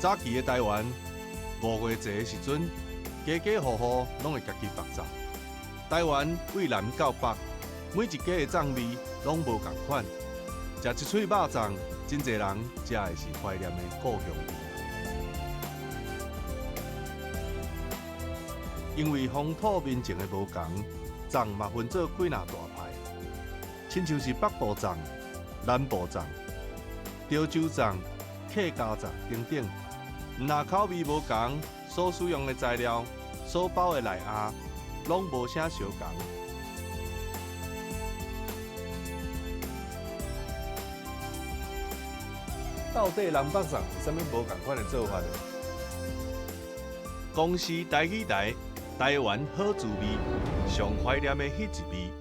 早期的台灣，五月節的時陣，家家戶戶攏會家己縛粽。台灣對南到北，每一家的粽味攏無仝款。食一喙肉粽，真濟人食的是懷念的故鄉味。因為風土民情的無仝，粽嘛分做幾若大派，親像是北部粽、南部粽、潮州粽、客家粽等等。毋但口味無仝，所使用的材料、所包的內餡，攏無啥相仝。到底南北粽有啥物無仝款的做法呢？公視台語台，台灣好滋味，上懷念的彼一味。